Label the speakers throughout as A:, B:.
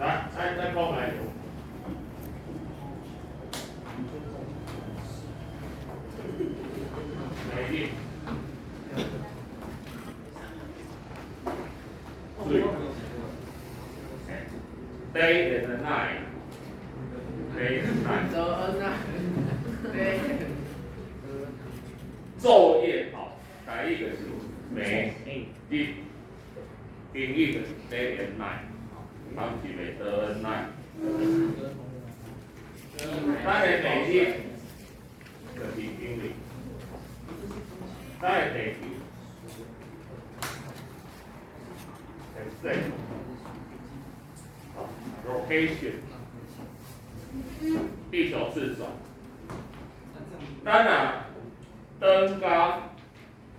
A: 來，再講來。來日。水。Day and night. Day and night.
B: 早安啊，對。
A: 晝夜吼，台語就是暝日，英語就是 day and night，吼，咱是袂 day and night。咱的地日就是因為咱的地球會轉，rotation，地球自轉。咱若轉甲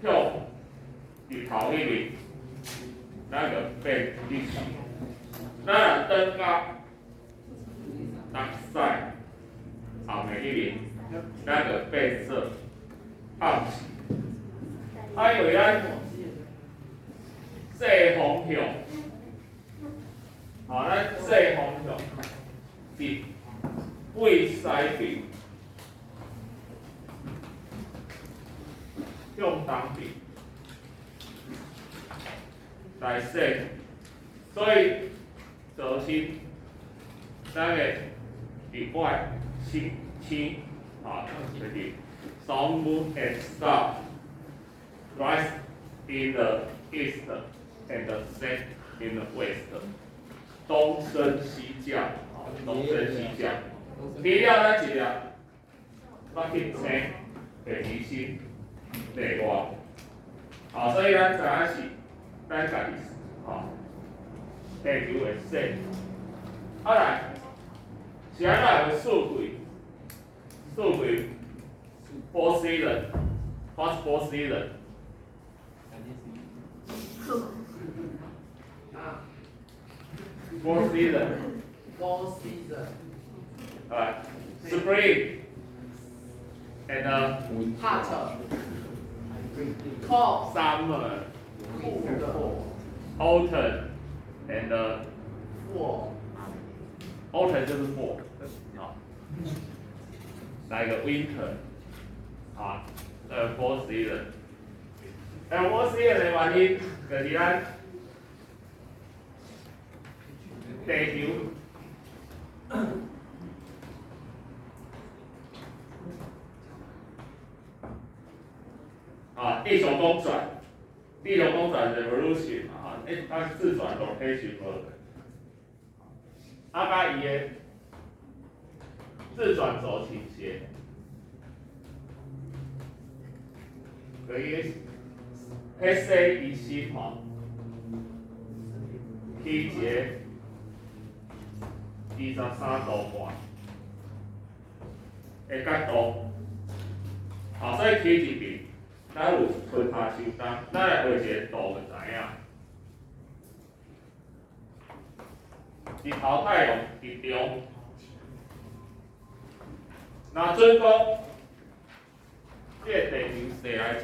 A: 向日頭彼邊，咱就變日時；咱若轉甲東西暗的彼邊，咱就變做暗時。啊，因為咱西方向，吼，咱西方向是對西邊向東邊來踅，所以造成咱的日月星星，吼，就是 sun, moon and star rise in the east and set in the west，東升西降，東升西降。除了咱一粒北極星北極星例外，啊，所以咱知影是咱家己，吼，地球會踅。啊來，是按怎有四季？四季，four season，what's four season？Four season。
B: Four season。
A: Alright, spring and
B: hot, cold,
A: summer,
B: cool,
A: autumn and
B: fall.
A: Autumn 就是 fall，好，來個 winter，啊，four season。four season 的原因就是咱地球。啊，地球公轉，地球公轉 revolution 嘛，啊，它自轉 rotation 無？啊，佮伊的自轉軸傾斜，佮伊彼西伊心吼，起一个23度半的角度，啊，所以起一邊。咱有春夏秋冬，咱來畫一個圖就知影。日頭太陽佇中，若準講，這個地球踅來遮，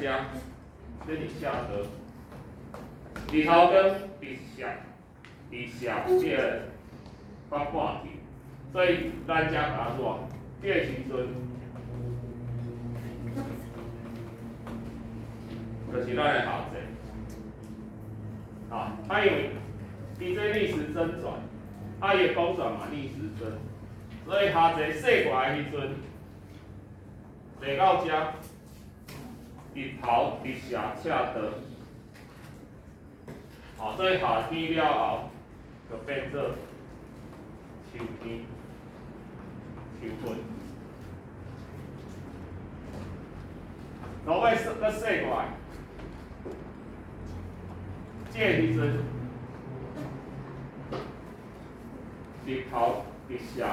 A: 這是赤道，日頭光直射，直射這個北半球，所以咱遮較熱，這個時陣，就是咱的夏季，啊，啊因為伊這逆時針轉，啊伊的公轉嘛逆時針，所以夏季踅過來的時陣，坐到遮，日頭直射赤道，啊，所以夏天了後就變做秋天、秋分。落尾閣踅過來。這個時陣，日頭直射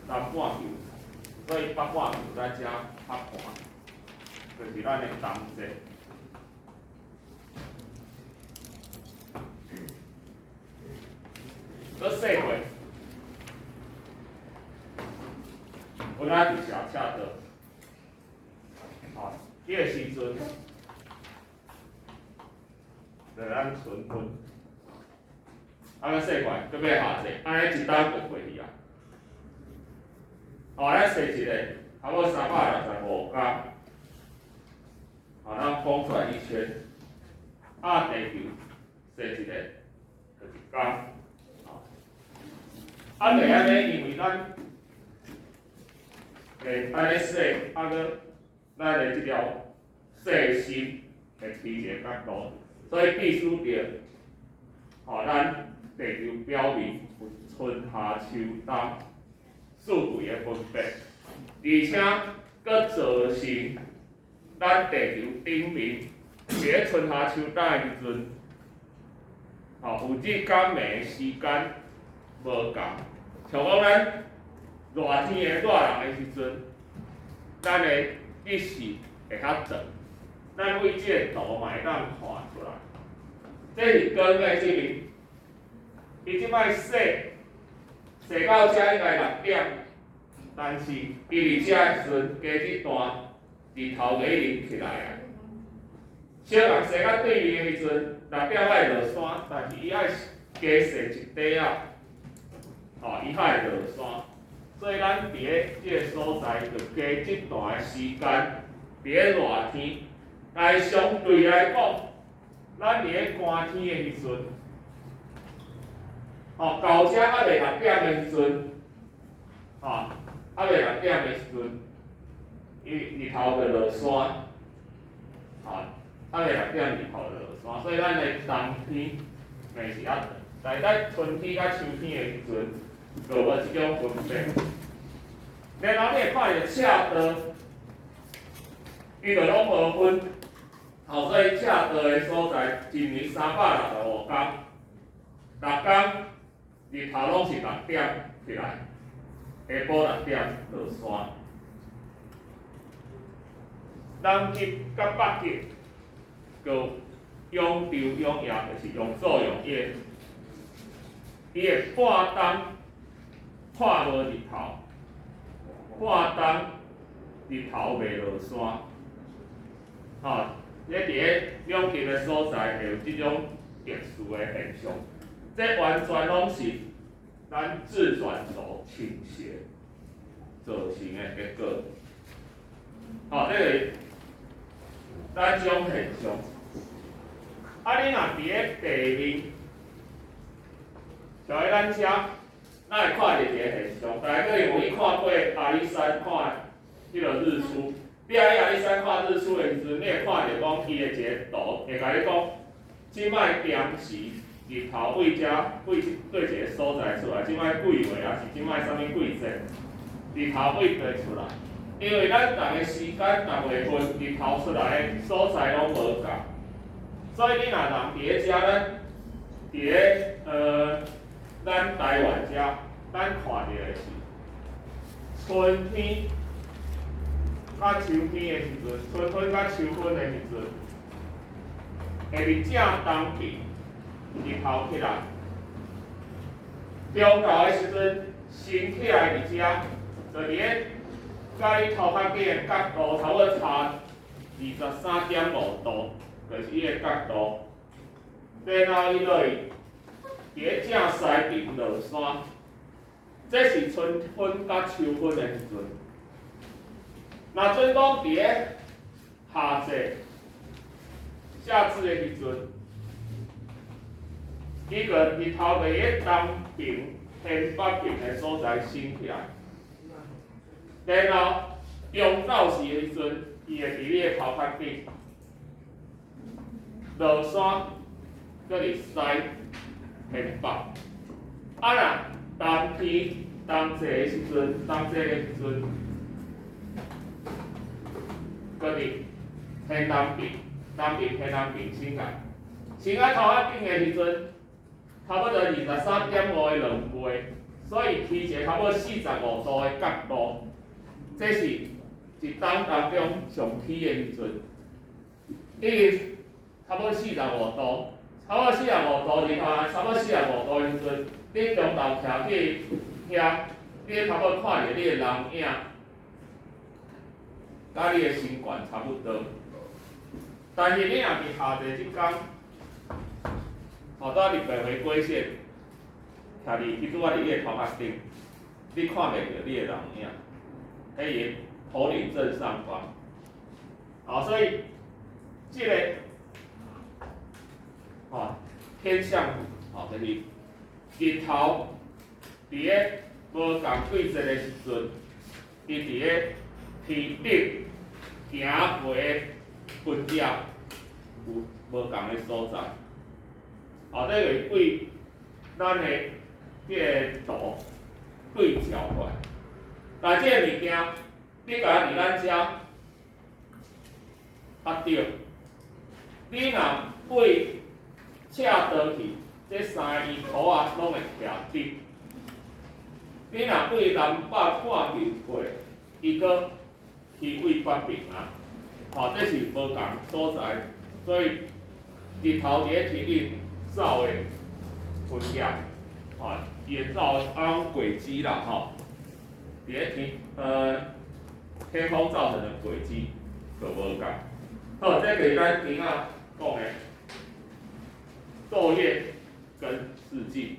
A: 南半球，所以北半球咱遮較寒，就是咱的冬季。閣踅過，本來直射赤道，吼，這個時陣。就咱春分，啊，閣洗過來，閣欲夏季，按呢一冬就過去啊。吼，咱踅一下，差不多365天。好，咱風轉一圈，啊，地球踅一下，就一工。啊，就按呢，因為咱會按呢踅，啊，閣咱的這條細心會起一个角度，所以必須著，吼，咱地球表面有春夏秋冬四季的分別，而且閣造成咱地球頂面佇咧春夏秋冬的時陣，吼，有日甲暝時間無仝，像講咱熱天的熱人的時陣，咱的日時會較長，咱對這个圖嘛會當看出來。這是光的這邊，伊這擺踅踅到遮應該6點，但是伊佇遮的時陣加這段日頭就已經起來啊。小人踅到對面的時陣，六點愛落山，但是伊愛加踅一塊仔，吼，伊才會落山。所以咱佇咧這个所在，就加這段的時間，佇咧熱天，但是相對來講，咱佇咧寒天的時陣，吼，到遮猶未六點的時陣，吼，猶未六點的時陣，伊日頭就落山，吼，猶未六點日頭就落山，所以咱的冬天嘛是較長，但是咱春天佮秋天的時陣，就無這種分別。然後你會看著赤道，伊就攏無分，吼，所以赤道的所在，一年365天，逐工日頭攏是六點起來，下晡六點落山。南極佮北極，閣有永晝永夜，就是永晝永夜。伊會半冬看無日頭，半冬日頭袂落山。吼，你佇咧兩極的所在會有這種特殊的現象，這完全攏是咱自轉軸傾斜造成的結果。吼，這個咱這種現象。啊，你若佇咧地面，像喺咱遮，咱會看著一個現象，大家可能有去看過阿里山看彼个日出。你喺阿里山看日出的時陣，你會看著講伊的一个圖，會共你講，這擺點時日頭對遮對對一个所在出來，這擺幾月抑是這擺啥物季節，日頭對佗出來。因為咱逐个時間、逐月份日頭出來的所在攏無仝，所以你若人佇咧遮，咱佇咧咱台灣遮，咱看著的是春天佮秋天的時陣，春分佮秋分的時陣，會佇正東邊日頭起來。中晝的時陣，升起來佇遮，就佇咧佮你頭殼頂的角度差不多差23.5度，就是伊的角度。然後伊就會佇咧正西邊落山，這是春分佮秋分的時陣。若準講佇咧夏季、夏至的時陣，伊個日頭佇咧東邊、偏北邊的所在升起來，然後中晝時的時陣，伊會佇你的頭殼頂落山，閣佇西偏北。啊若冬天冬季的時陣，冬季的時陣，閣佇偏南邊，東邊偏南邊升來，升到頭殼頂的時陣，差不多23.5的兩倍，所以起一個差不多45度的角度，這是一冬當中上起的時陣，伊差不多四十五度，差不多四十五度，你看，差不多四十五度的時陣，你中晝徛去遐，你差不多看著你的人影，佮你的身懸差不多。但是你若佇夏季這工，吼，拄佇徘迴軌線，徛佇彼拄仔佇你的頭殼頂，你看袂著你的人影，彼伊頭頂正上方。好，所以這个吼天象吼，就是日頭佇咧無仝季節的時陣，伊佇咧天頂行過的痕跡有無仝的所在。好，這個對咱的這个圖對照過來。但這个物件，你共佇咱遮較對，你若對斜倒去，這三个圓箍仔攏會徛直。你若對南北看球過，伊閣虛位不平啊！吼，這是無仝所在，所以日頭佇咧天頂走的痕跡，吼，伊會走按軌跡啦，吼，佇咧天空造成的軌跡就無仝。好，這就是咱今仔講的晝夜跟四季。